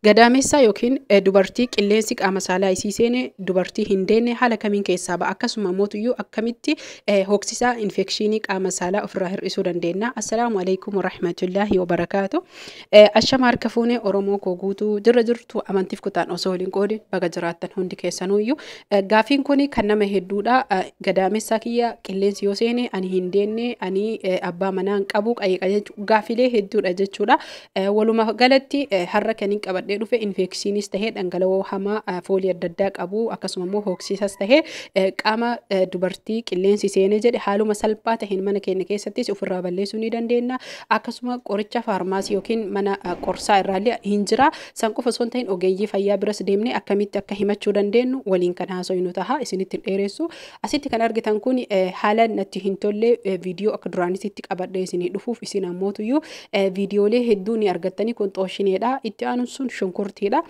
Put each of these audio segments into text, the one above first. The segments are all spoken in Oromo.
Gadaamessaa yookiin dubartii qilleensi qaama saalaa isii seene dubartii hin deenne haala kamiin keessaa ba'a? Akkasuma mootuyyuu akkamitti hoksisaa infekshinii qaama saalaa ofirraa hir'isuu dandeenya? Assalaamu alaikum warahmatullaahi wabarakaatu. Ashama harka fuunee Oromoo koo guutuu jirra jirtu amantiif kutaan osoo waliin qoodin baga jiraattan hundi keessanuyyuu. Gaafiin kun kan nama hedduudha. Gadaamessaa kiyya qilleensi yoo seene ani hin deenne, ani abbaa manaa hin qabu, qayyeqa gaafilee hedduudha jechuudha. Walumaa galatti har'a kan hin qabadhee dhufe infekshiinis tahee dhangala'oo hamaa foolii adda addaa qabu, akkasuma immoo hoksiisas tahee qaama dubartii qilleensi seenee jedhe haaluma salphaa taheen mana keenya keessattis ofirraa balleessuu ni dandeenya. Akkasuma qoricha faarmaasii yookiin mana qorsaa irraallee hin jira. San qofa osoo hin ta'in ogeeyyii fayyaa biras deemnee akkamitti akka himachuu dandeenyu waliin kan haasofnu taha, isinitti hin dheeressu. Asitti kan argitan kun haala natti hin tolle viidiyoo akka duraanisitti qabadhee isinii dhufuuf isin ammootuyyuu viidiyoolee hedduu ni argattanii. Kun xooshineedha. Itti aanuun sun shunkurtiidha.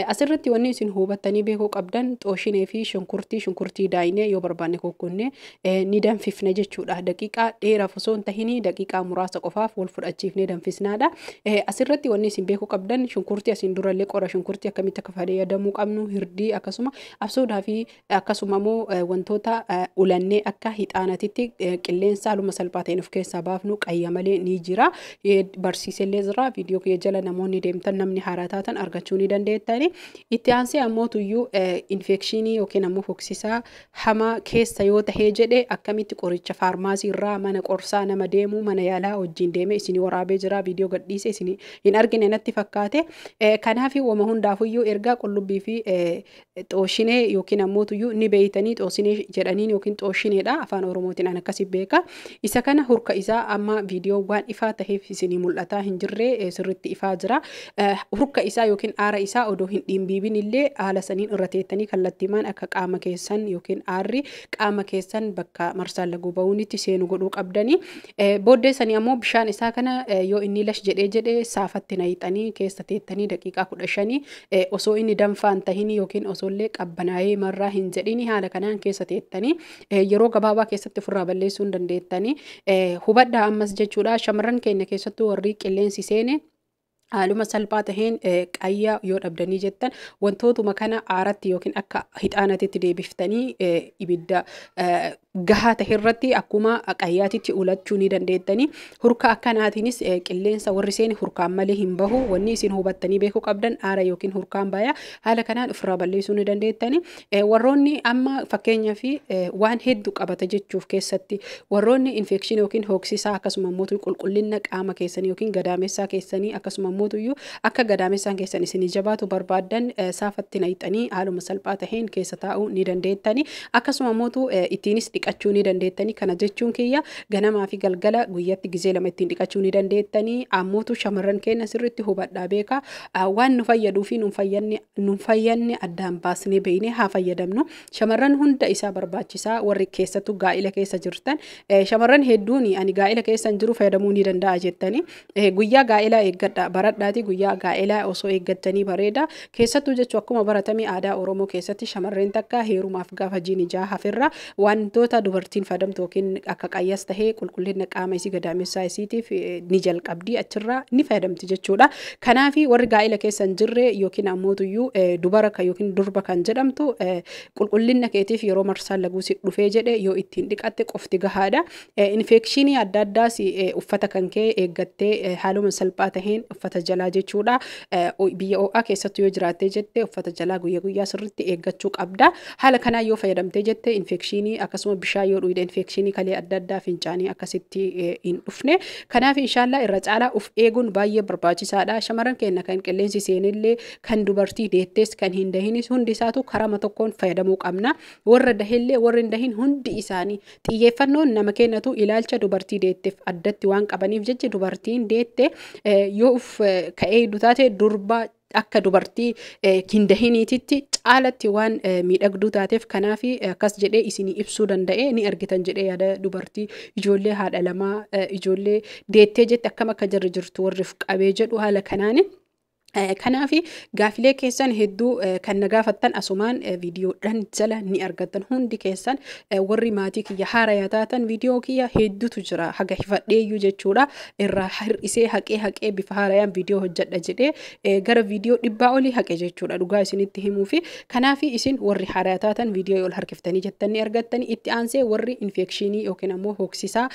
Asirratti wanni isin hubattanii beekuu qabdan xooshinee fi shunkurtii, shunkurtii daayinee yoo barbaanne kokkunnee ni danfifna jechuudha. Daqiiqaa dheeraaf osoo hin tahin daqiiqaa muraasa qofaaf wal fudhachiifnee danfisnaadha. Asirratti wanni isin beekuu qabdan shunkurtii asiin durallee qora shunkurtii akkamitti akka fayyadamuu qabnu, hirdii akkasuma absuudaa fi akkasuma immoo wantoota ulannee akka hixaanatitti qilleensa haaluma salphaa ta'een of keessaa baafnu qayya malee ni jira. Barsiisellee jira. Viidiyoo kiyya jala namoonni deemtan namni haaraa taatan argachuu ni dandeettani. Itti aansee ammoo tuyyuu infekshinii yookiin ammoo hoksisaa hamaa keessa yoo tahee jedhe akkamitti qoricha faarmaasii irraa mana qorsaa nama deemu mana yaalaa wajjin deemee isinii waraabee jira. Viidiyoo gadhiise isinii hin argine natti fakkaate. Kanaaf wama hundaafuyyuu ergaa qullubbii fi xooshinee yookiin ammoo tuyyuu ni beeytanii xooshinee jedhaniin yookiin xooshineedha afaan Oromootiin an akkasi beeka. Isa kana hurka isaa amma viidiyoo waan ifaa taheef isinii mul'ataa hin jirre, sirriitti ifaa jira. Hurka isaa yookiin aara isaa odoo hin dhimbiibin illee haala saniin irra teettanii kallattiimaan akka qaama keessan yookiin aarri qaama keessan bakka marsaan laguu ba'uunitti seenu godhuu qabdanii. Booddee sanii ammoo bishaan isaa kana yoo inni lash jedhee jedhee saafatti nayixanii keessa teettanii daqiiqaa 15 osoo inni danfaan tahin yookiin osoo illee qabbanaa'ee marraa hin jedhini haala kanaan keessa teettanii yeroo gabaabaa keessatti ofirraa balleessuu hin dandeettanii. Hubadhaa ammas jechuudha, shamarran keenya keessattuu warri qilleensi seene haaluma salphaa taheen qayya yoo dhabdanii jettan wantootuma kana aaratti yookiin akka hixaanatitti deebiftanii ibidda gahaa tahe irratti akkuma qayyaatitti ulachuu ni dandeettanii. Hurka akkanaatiinis qilleensa warri seene hurkaan malee hin bahu. Wanni isin hubattanii beekuu qabdan aara yookiin hurkaan baya, haala kanaan ofirraa balleessuu ni dandeettanii. Warroonni amma fakkeenyaa fi waan hedduu qabata jechuuf keessatti warroonni infekshinii yookiin hoksisaa akkasuma immoo qulqullina qaama keessanii yookiin gadaamessaa keessanii akkasuma mootuyyuu akka gadaamessaan keessan isinii jabaatu barbaaddan saafatti nayixanii haaluma salphaa taheen keessa taa'uu ni dandeettanii. Akkasuma mootu ittiinis dhiqachuu ni dandeettanii. Kana jechuun kiyya ganamaa fi galgala guyyatti gizee lama ittiin dhiqachuu ni dandeettanii. Ammootu shamarran keenya sirriitti hubadhaa beeka, waan nu fayyaduu fi nu fayyanne addaan baasnee beeknee haa fayyadamnu. Shamarran hunda isaa barbaachisaa, warri keessattuu gaa'ila keessa jirtan. Shamarran hedduun ani gaa'ila keessa hin jiru fayyadamuu ni danda'a jettanii, guyyaa gaa'ilaa eeggadha, baradhaati, guyyaa gaa'elaa osoo eeggattanii bareeda. Keessattuu jechuu akkuma baratame aadaa Oromoo keessatti shamarreen takka heerumaaf gaafa jiini jaha hafirra wantoota dubartiin fayyadamtu yookiin akka qayyas tahee qulqullina qaama isii gadaamessaa isiitiif ni jalqabdi, achirraa ni fayyadamti jechuudha. Kanaaf warri gaa'ela keessa hin jirre yookiin ammootuyyuu dubara yookiin durba kan jedhamtu qulqullina keetiif yeroo marsaan laguu si dhufee jedhe yoo ittiin dhiqatte qofti gahaadha. Infekshinii adda addaas uffata kan kee eeggattee haaluma salphaa taheen uffata jalaa jechuudha. Biyya ho'aa keessattuu yoo jiraattee jette uffata jalaa guyyaa guyyaa sirriitti eeggachuu qabda. Haala kanaan yoo fayyadamtee jette infekshinii akkasuma bishaan yoo dhugde infekshinii kalee adda addaa fincaanii akkasitti hin dhufne. Kanaaf inshaallaa irra caalaa of eeguun baay'ee barbaachisaadha. Shamarran keenya kan qilleensi seenillee, kan dubartii deettees, kan hin dahinis hundi isaatu karama tokkoon fayyadamuu qabna. Warra dahellee warri hin dahin hundi isaanii xiyyeeffannoon nama kennatu ilaalcha dubartii deetteef addatti waan qabaniif jecha dubartiin deette yoo uf ka'ee taate durba akka dubartii hin dahiniititti caalatti waan miidhagduu taateef kanaaf akkas jedhee isinii ibsuu danda'e ni argitan jedhee yaada. Dubartii ijoollee haadha lamaa ijoollee deettee jette akkam akka jarri jirtu warri qabee jedhu haala kanaani. Kanaaf gaafilee keessan hedduu kan na gaafattan asumaan viidiyoodhaan jala ni argattan. Hundi keessan warri maatii kiyya haarayaa taatan, viidiyoo kiyya hedduutu jira, haga hifadheeyyuu jechuudha. Irraa hir'isee haqee haqee bifa haarayaan viidiyoo hojjedha jedhee gara viidiyoo 100 olii haqe jechuudha, dhugaa isinitti himuu fi. Kanaaf isin warri haarayaa taatan viidiyoo ol harkiftanii jettan ni argattani. Itti aansee warri infekshinii yookiin ammoo hooksisaa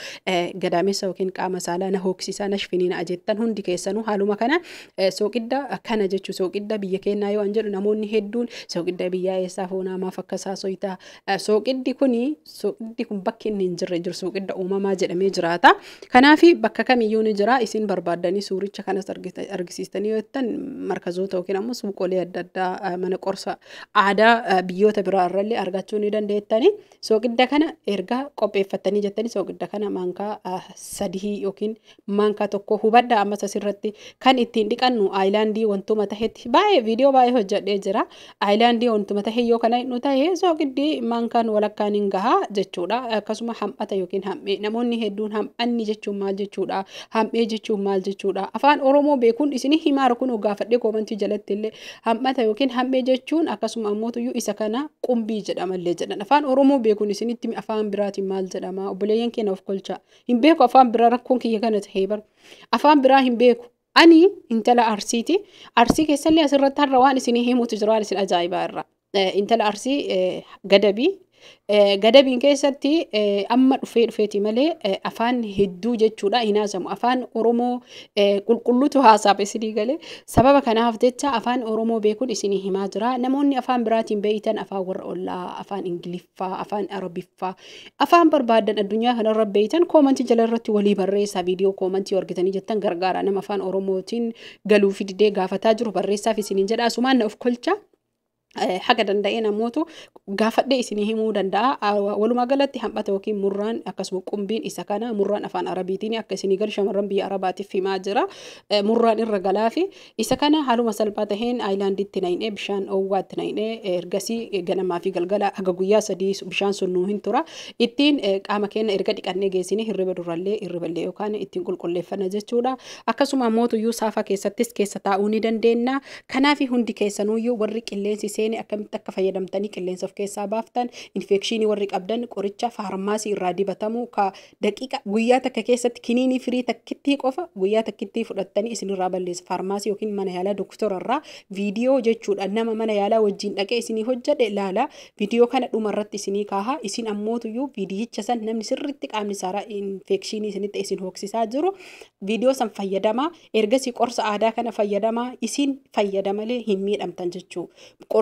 gadaamessa yookiin qaama saalaa na hooksisaa, na shifiniina jettan, hundi keessanuu haaluma kana sooqidda kana jechuu, sooqidda biyya keenyaa yoo an jedhu, namoonni hedduun "Sooqidda biyyaa eessaa foonaa, maaf akkasaa soyitaa?" Sooqiddi kuni, sooqiddi kun bakki inni hin jirre jiru, sooqidda uumamaa jedhamee jiraata. Kanaaf bakka kamiyyuu ni jira. Isin barbaaddanii suuricha kanas argisiistanii yoo jettan, markazoota yookiin ammoo suuqolee adda addaa, mana qorsa aadaa biyyoota biraa irrallee argachuu ni dandeettani. Sooqidda kana erga qopheeffattanii jettanii, sooqidda kana maankaa 3 yookiin maankaa 1, hubadhaa ammas asirratti, kan ittiin dhiqannu aayilaandii wantuma tahetti baay'ee viidiyoo baay'ee hojjedhee jira. Aayilaandii wantuma tahe yoo kana nu tahe, sooqiddi maankaan walakkaan hin gahaa jechuudha. Akkasuma ham'ata yookiin ham'ee, namoonni hedduun ham'anni jechuun maal jechuudha? Ham'ee jechuun maal jechuudha? Afaan Oromoo beekuun isinii himaara kun gaafadhee koomantii jalatti illee. Ham'ata yookiin ham'ee jechuun, akkasuma ammootuyyuu isa kana qumbii jedhamallee jedhan. Afaan Oromoo beekuun isinitti, afaan biraatiin maal jedhama? Obboleeyyan keenya of kolcha. Hin beeku afaan biraa, rakkoon kiyya kana tahee bar. Afaan biraa hin beeku. Ani intala Arsiiti. Arsii keessallee asirratti har'a waan isinii himuutu jira, waan isin ajaa'ibaa irra. Intala Arsii Gadabii. Gadabiin keessatti amma dhufee dhufeeti malee afaan hedduu jechuudha hin haasamu. Afaan Oromoo qulqulluutu haasaaf isinii galee. Sababa kanaaf jecha afaan Oromoo beekuun isinii himaa jira. Namoonni afaan biraatiin beeytan, afaan warra ollaa, afaan Ingiliffaa, afaan Arabiffaa, afaan barbaadan addunyaa kanarra beeytan, koomantii jala irratti walii barreessaa. Viidiyoo koomantii argitanii jettan gargaara. Nama afaan Oromootiin galuu fi didee gaafataa jiru barreessaaf isiniin jedha. Asumaan na of kolcha. Haga danda'ee namootu gaafadhee isinii himuu danda'a. Walumaa galatti ham'ata yookiin murraan, akkasuma qumbiin isa kana. Murraan afaan Arabiitiin akka isinii galu shamarran biyya Arabaatiif himaa jira. Murraan irra galaa fi isa kana haaluma salphaa taheen aayilaanditti naqnee, bishaan oowwaatti naqnee, ergasii ganamaa fi galgala haga guyyaa 3 bishaan sun nuu hin tura. Ittiin qaama keenya erga dhiqannee geessine, hirriba durallee, hirriballee yookaan ittiin qulqulleeffanna jechuudha. Akkasuma mootuyyuu saafa keessattis keessa taa'uu ni dandeenya. Kanaaf hundi keessanuyyuu warri qilleensi seene akkamitti akka fayyadamtanii qilleensa of keessaa baaftan, infekshinii warri qabdan qoricha faarmaasii irraa dibatamu ka daqiiqa guyyaa takka keessatti kiniinii firii takkittii qofa guyyaa takkittii fudhattanii isinirraa balleessa, faarmaasii yookiin mana yaalaa doktora irraa viidiyoo jechuudha, nama mana yaalaa wajjin dhaqee isinii hojjedhe ilaala. Viidiyoo kana dhuma irratti isinii kaaha. Isin ammootuyyuu viidiyicha san, namni sirriitti qaamni saaraa infekshinii isinitti isin hooksisaa jiru, viidiyoo san fayyadamaa, ergasii qorsa aadaa kana fayyadamaa, isin fayyadamalee hin miidhamtan jechuu.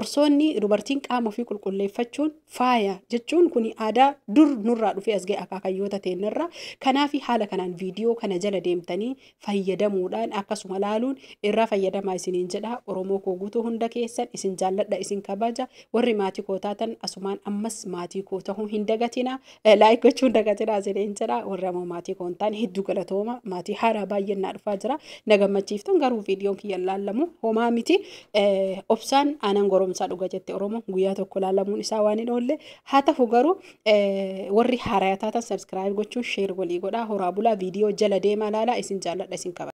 Qorsoonni dubartiin qaama ofii qulqulleeffachuun faaya jechuun kun aadaa dur nurraa dhufee as ga'e akaakayyoota teennarra. Kanaaf haala kanaan viidiyoo kana jala deemtanii fayyadamuudhaan, akkasuma laaluun irraa fayyadamaa isiniin jedha. Oromoo koo guutuu hunda keessan isin jaalladha, isin kabaja. Warri maatii koo taatan asumaan ammas maatii koo ta'uu hin dagatina, like gochuu hin dagatina isiniin jedha. Warri ammoo maatii koo hin taane, hedduu galatooma. Maatii haaraa baay'een naa dhufaa jira, na gammachiiftan. Garuu viidiyoon kiyya laallamu homaa miti, obsaan aanan goromsaa dhuga jette Oromoo, guyyaa tokko laalamuun isaa waan hin oolle haa ta'u. Garuu warri haaraa taatan subscribe gochuun share walii godhaa. Horaa bulaa, viidiyoo jala deemaa laalaa. Isin jaalladha, isin kabaja.